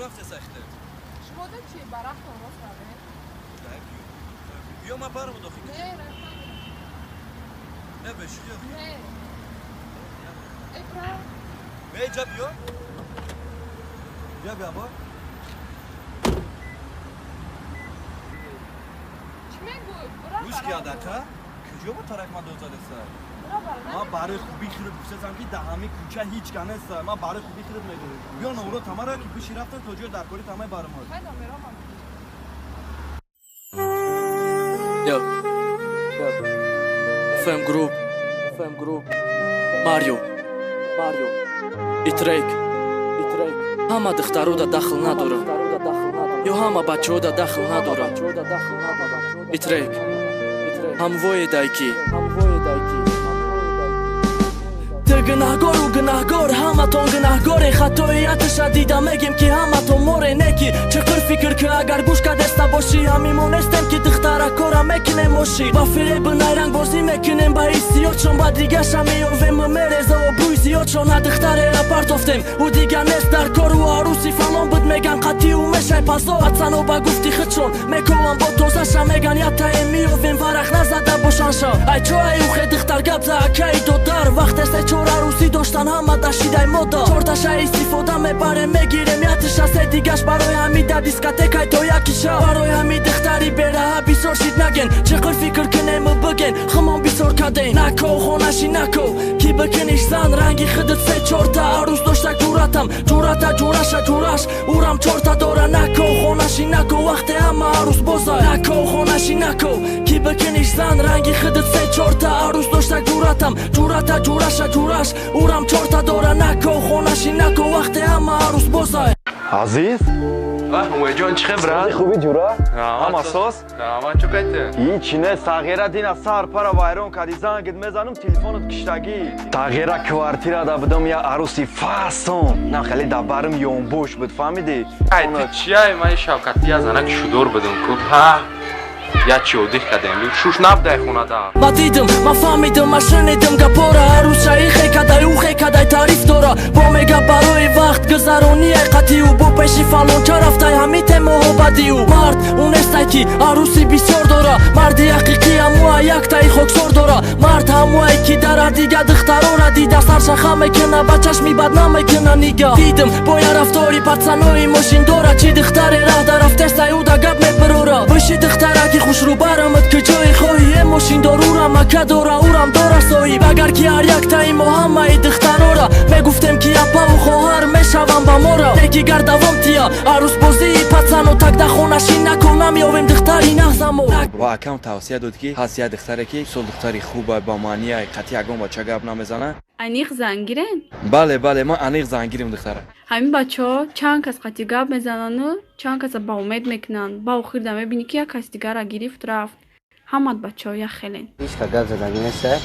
Рафте сахте? Шумо да чи барахтон рост равед? Биё, ма барам дохил. Не, рафтан. Не, бешухи. Не. Э, брат. Беҷа, биё. Биё, биё, бо. Чӣ мегӯй? Бира. Гӯш ки, адака. Куҷо бо тарак ма дод задеса? Бира бара. Ман барои хуби хирд гуфтасам, ки дар ҳамин кӯча ҳеҷ ка нест. Ман барои хуби хирд мегӯям. Биё, номро тамара ки биши рафта то ҷои даркори тамаи баромад. Хай, номеромам. Yo. Yo. FM Group. FM Group. Mario. Mario. Итрек. Итрек. Ҳама духтарода дахл надорам. Ё ҳама бачаҳода дахл надорам. Итрек. Ҳамвое дайки. Ту гунаҳгору гунаҳгор, ҳаматон гунаҳгоре. Хатоияташа дида мегем, ки ҳаматон море неки. Чиқир фикр ки, агар гӯш кадеста бошӣ, ҳамин мо нестем, ки духтаракора мекунем ошӣ. Ба фиребу найрангбозӣ мекунем ба ҳиссиётшон, ба дигаша меёвем, мереза обрӯи зиёдшон. На духтареро партофтем, ӯ дига нест дар кору. Арӯси фалон буд, меган, қатъи ӯ мешай пазо. Пацано ба гуфти худшон мековам, бо тозаша меган, ятае меёвем, варақ назада бошан ша. Ай чо ай ухе духтар гап за, акаи додар? Вақте се чор арӯсӣ доштан, ҳама дашидай мода. Чорташа истифода мебарем, мегирем ятиша, се дигаш барои ҳами да дискотекай то яки шаб. Барои ҳами духтари бераҳа бисёр шид наген. Чиқир фикр кунему биген, хумон бисёр кадем. Нако, хонаши нако, ки бикуниш зан ранги худат се чорта арӯс дошта. Ҷуратам ҷурата, ҷураша ҷураш, урам чорта дора. Нако, хонаши нако, вақте ҳама арӯс боза. Нако, хонаши нако, ки бикуниш зан ранги худат се чорта арӯс дошта. Ҷуратам ҷурата, ҷураша ҷураш, урам чорта дора. Нако, хонаши нако, вақте ҳама арӯс боза. Азиз. Умедҷон, чӣ хел, брат? Хуби, ҷура, ҳама соз. Раҳмат, чӯ кайте? Ҳичи не, сағира, дина сар пара вайрон кади. Зангит мезанам, телефонат киштагӣ. Тағира, квартирада будам, я арӯси фасон на хеле да барм ёнбош буд, фаҳмидӣ? Ай, ту чиай? Ман Шавкати я занаки шудор будам ку, ҳа, як чи одих кардем, шуш набудай хонада. Ма дидим, ма фаҳмидим, ма шунидим гапора. Арӯса ихе кадай, ухе кадай, таъриф дора. Бо мега, барои вақт гузароние қатиу бо пеши фалонча рафтай, ҳами темоҳо бадиу. Мард ӯ нестай, ки арӯси бисёр дора. Марди ҳақиқӣ ҳамуа яктаи хоксор дора. Мард ҳамуае, ки дара дига духтарора дида, саршаха мекуна, ба чашми бад намекуна нига. Дидим бо я рафтори пацанои мошиндора, чи духтаре раҳ дарафтестай, ӯ да гап мебирора. Биши, духтараки хушрӯбарамад, куҷое хоҳӣ, е мошиндор урам ака дора, урам дора соҳиб. Агар ки ҳар яктаи мо ҳамаи духтарора мегуфтем, ки апаву хоҳар мешавам ба мора. Леки гар давом тия арӯсбозии пацану такда, хонашин нако, намеёвем духтари нағзамо. Ва акам тавсия дод, ки ҳаст як духтаре, ки сол духтари хуба, ба маъния, қатъи ягон бача гап намезана. Аниқ зангирен? Бале, бале, ман аниқ зангирем духтара. Ҳамин бачаҳо чанд кас қатъи гап мезанану чанд каса ба умед мекунанд, ба охирда мебинӣ, ки як каси дигара гирифт, рафт. Ҳамат бачаҳо як хелен. Ҳеҷ ка гап задагӣ неста.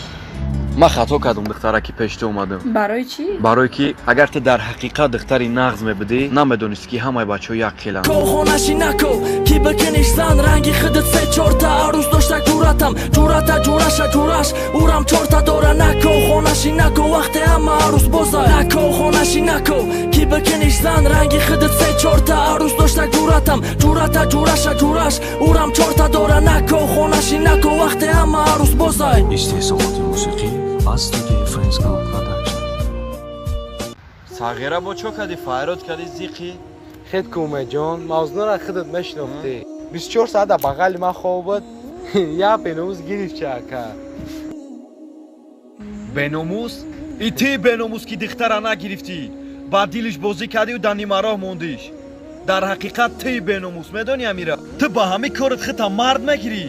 Ман хато кардам, духтара, ки пеш ту омадам. Барои чӣ? Барое ки агар ту дар ҳақиқат духтари нағз мебудӣ, намедонистӣ, ки ҳамаи бачаҳо як хеланд. Ко, хонаши нако, ки бикуниш зан ранги худат се чорта арӯс дошта. Ҷуратам ҷурата, ҷураша ҷураш, урам чорта дора. Нако, хонаши нако, вақте ҳама арӯс боза. Нако, хонаши нако, ки бикуниш зан ранги худат се чорта арӯс дошта. Ҷуратам ҷурата, ҷураша ҷураш, урам чорта дора. Нако, хонаши нако, вақте ҳама арӯс боза. Истеҳсолоти мусиқӣ аз студияи Friends Group Production. Сағира, бо чо кардӣ, файрод кардӣ, зиқӣ? Хед ку, Умедҷон, мавзунаро худат мешинофтӣ. 24 соат дар бағали ман хоб буд. Як беномус гирифт ча, ака. Беномус? И ти беномус, ки духтара нагирифтӣ, ба дилиш бозӣ кардию дар нимароҳ мондиш. Дар ҳақиқат ти беномус, медонӣ, амира? Ту ба ҳамин корат хита мард мегирӣ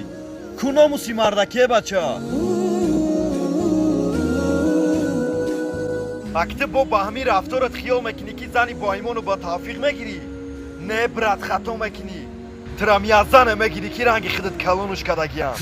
ку? Номуси мардаке, бача. Ак ту бо ба ҳамин рафторат хиёл мекунӣ, ки зани боимону ба тавфиқ мегирӣ? Не, брат, хато мекунӣ. Тура мияззане мегирӣ, ки ранги худат калонуш кардагиям.